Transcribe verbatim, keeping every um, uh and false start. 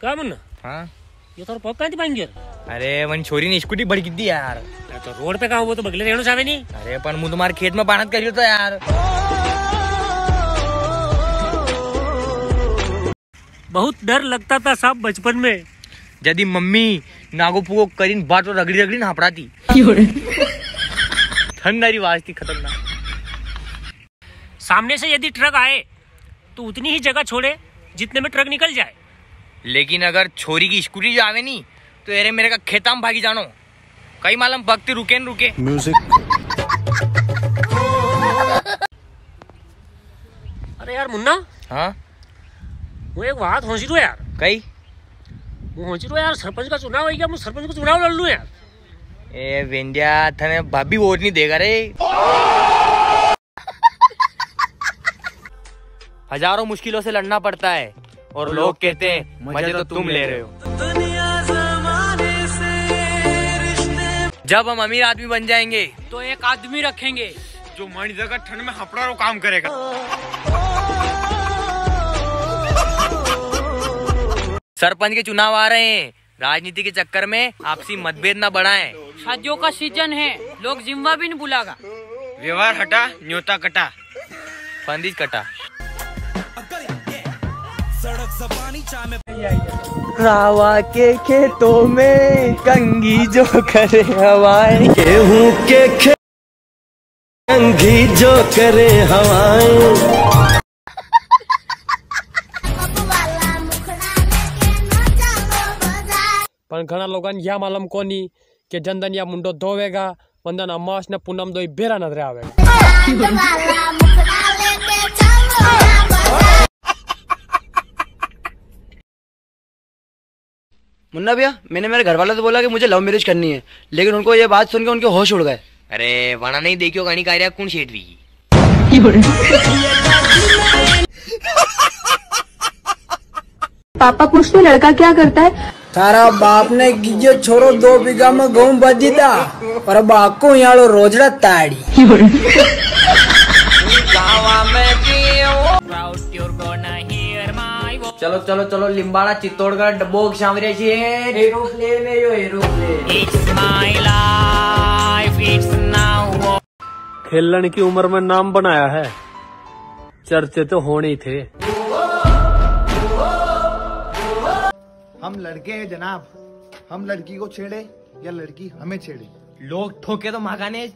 का मुन्ना? हाँ? यो थारो पग कां थी भांगी गयो? अरे, वणी छोरी ने स्कूटी भड़की दी यार। अरे, तो रोड पे कां, वो तो बगले रेणो चावे नी। अरे, पण मूं तो मारे खेत में पाणत करियो तो यार। बहुत डर लगता था साहब बचपन में। जदी मम्मी नागो पुगो करीन बाटो रगड़ी रगड़ी ना हपड़ाती। ठंडा री आवाज थी खतरनाक। सामने से यदि ट्रक आए तो उतनी ही जगह छोड़े जितने में ट्रक निकल जाए। लेकिन अगर छोरी की स्कूटी जो आवे नी तो एरे मेरे का खेता में भागी जानो। कई मालूम भक्ति रुके न रुके। म्यूजिक। अरे यार मुन्ना। हाँ? वो एक बात होची रो यार। कई? वो होची रो यार, सरपंच का चुनाव हो गया, मैं सरपंच का चुनाव लड़ लूं यार। ए वेंडिया, थने भाभी वोट नी देगा रे। हजारों मुश्किलों से लड़ना पड़ता है और लोग कहते हैं, मजे तो तुम ले रहे हो। जब हम अमीर आदमी बन जाएंगे, तो एक आदमी रखेंगे जो माणी जगह ठंड में हपड़ा रो काम करेगा। सरपंच के चुनाव आ रहे हैं, राजनीति के चक्कर में आपसी मतभेद ना बढ़ाएं। शादियों का सीजन है, लोग जिमवा भी नी बुलागा। व्यवहार हटा, न्योता कटा। फंदीज कटा। रावा के खेतों में कंघी जो करे हवाएं। गेहूं के खे-, कंघी जो करे हवाएं। पण घणा लोगां ने या मालूम कोनी के जण दन या मुंडो धोवेगा, वण दन अमास ने पूनम दोई भेरा नजरे आवेगा। मुन्ना भैया, मैंने मेरे घर वालों से बोला कि मुझे लव मैरिज करनी है, लेकिन उनको ये बात सुन के उनके होश उड़ गए। अरे, वणा नी देखियो घणी कार्या कुण सेठ री। पापा पूछते, लड़का क्या करता है? थारा बाप ने कीजे छोरो दो बीघा में गेहूं बजी दा, पर बाको यालो रोजड़ा ताड़ी। चलो, चलो, चलो, लिम्बाड़ा चित्तौड़गढ़ डब्बो सांवरिया जी है। एरोप्लेन है यो, aeroplane. It's my life, it's now। खेलण की उम्र में नाम बनाया है, चर्चे तो होने ही थे। हम लड़के हैं जनाब, हम लड़की को छेड़े या लड़की हमें छेड़े? लोग ठोके तो मागाने।